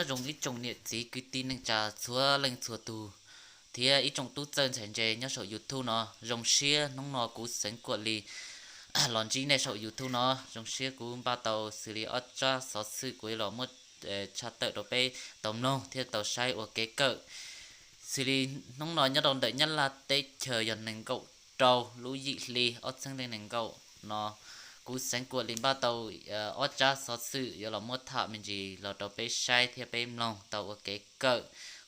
Zoo ib tsoom niam txiv kwv tij neej tsa txhua leej txhua tus, thiab ib tsoom tub txawj ntxhais ntse nyob saum YouTube no, zoo siab hnub no kuv Xeev Kuam Lis los ntsib nej saum YouTube no. Zoo siab kuv npaj tau xws li ob tsab xov xwm kuv yuav los muab tshaj tawm rau peb tau mloog thiab tau saib ua kev kawm. Xws li hnub no nyob rau ntawm Nyab Laj teb chaws yog nees nkaum rau lub yim hli ob txhiab leej nees nkaum no, kuv Xeev Kuam Lis npaj tau ob tsab xov xwm yuav los muab tham me ntsis los rau peb saib thiab peb mloog tau ua kev kawm.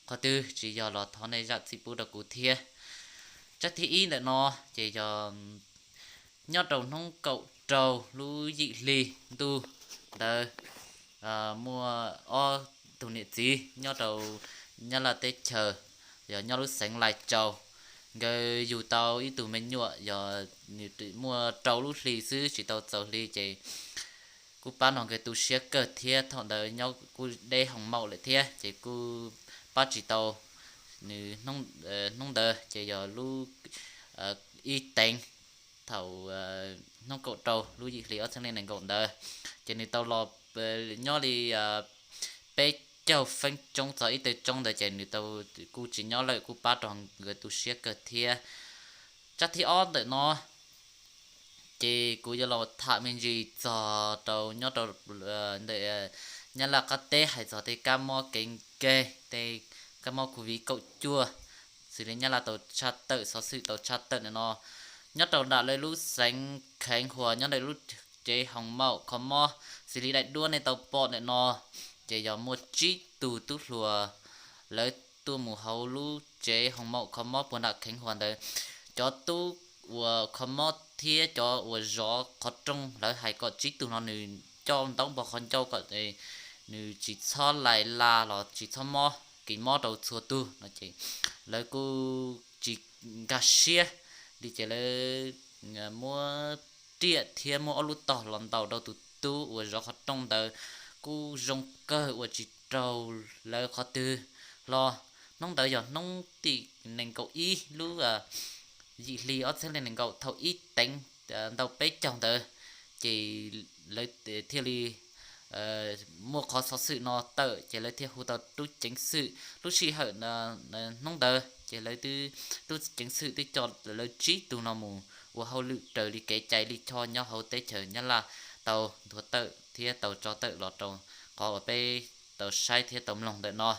Qhov twg tsis yog los thov nej zam txim pub rau kuv thiab. Tsab thib ib ntawm no ces yog nyob rau hnub kaum rau lub yim hli ntuj ntawd, muaj ob tug niam txiv nyob rau Nyab Laj teb chaws, yog nyob lub xeev Lai Tsaus. Nkawd yug tau ib tug me nyuam, yog nws muaj rau lub hli xwb tsis tau txaus hli ces kuj pab nrog nkawd tu siab kawg thiab. Thaum ntawd nyob kuj deb hoos maum lawm thiab ces kuj pab tsis tau nws. Hnub ntawd ces yog lub ib teev thaum hnub kaum rau lub yim hli ob txhiab leej nees nkaum ntawd ces nws tau los nyob li peb caug feeb tsoob txog ib teev tsoob ntawd ces nws tau kuj tsis nyob lawm, kuj pab rau nkawd tu siab kawg thiab. Tsab thib ob ntawm no ces kuv yuav los tham me ntsis txog rau nyob rau ntawm Nyab Laj qab teb hais txog tej kab mob kev nkeg, tej kab mob COVID kaum cuaj, xws li Nyab Laj tau tshaj tawm xov xwm tau tshaj tawm ntawm no. Nyob rau nram lawv lub xeev Kheev Huas nyob ntawm lub tsev hoos maum kho mob xws li daim duab nej tau pom ntawm no ces yog muaj tsib tug tub hluas lawv tuaj mus hauv lub tsev hoos maum kho mob puag nram Kheev Huas ntawd. Cov tub uas kho mob thiab cov uas zov qhov rooj lawv hais kom tsib tug no nws coj ntaub npog qhov ncauj kom nws tsis txhob lais la los tsis txhob mob, kis mob rau txhua tug no ces lawv kuj tsis nkag siab li ces lawv muab riam thiab muab ob lub tog los ntaus rau tus tub uas zov qhov rooj ntawd, kuj zoo kawg uas tsis raug lawv qhov twg hlo. Hnub ntawd yog hnub tim nees nkaum ib lub yim hli ob txhiab leej nees nkaum thaum ib teev ntau peb caug ntawd ces lawv thiaj li muaj qhov xov xwm no tawm ces lawv thiaj hu tau tub ceev xwm. Lub sij hawm hnub ntawd ces lawv tub ceev xwm twb coj lawv tsib tug no mus ua hauj lwm raws li kev cai lij choj nyob hauv teb chaws Nyab Laj tau nthuav tawm thiab tau tso tawm los rau qhov uas peb tau saib thiab tau mloog ntawm no.